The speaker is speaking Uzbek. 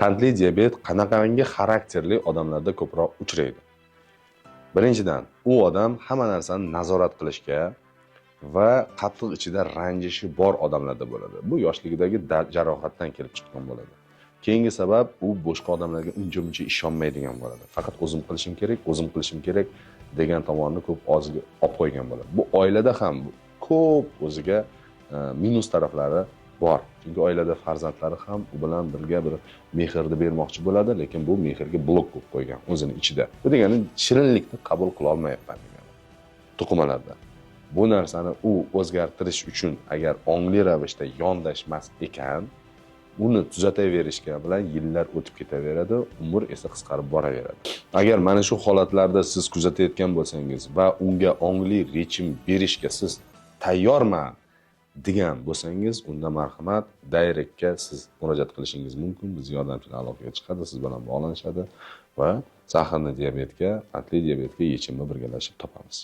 Qandli diabet qanaqangi xarakterli odamlarda ko'proq uchraydi? Birinchidan, u odam hamma narsani nazorat qilishga va qattiq ichida ranjishi bor odamlarda bo'ladi. Bu yoshligidagi jarohatdan kelib chiqqan bo'ladi. Keyingi sabab, u boshqa odamlarga uncha muncha ishonmaydigan bo'ladi. Faqat o'zim qilishim kerak, o'zim qilishim kerak degan tomonni ko'p ozga olib qo'ygan bo'ladi. Bu oilada ham ko'p o'ziga minus taraflari bor. Chunki oilada farzandlari ham u bilan birga bir mehrni bermoqchi bo'ladi, lekin bu mehrga blok qo'yib qo'ygan o'zini ichida. Bu degani shirinlikni qabul qila olmayapman degani. To'qimalarda. Bu narsani u o'zgartirish uchun agar ongli ravishda yondashmas ekan, uni tuzataverishga bilan yillar o'tib ketaveradi, umr esa qisqarib boraveradi. Agar mana shu holatlarda siz kuzatayotgan bo'lsangiz va unga ongli rejim berishga siz tayyorman degan bo'lsangiz, unda marhamat, directga siz murojaat qilishingiz mumkin. Biz yordamchilar aloqaga chiqadi, siz bilan bog'lanishadi va сахарный diabetga, qandli diabetga yechimni birgalashib topamiz.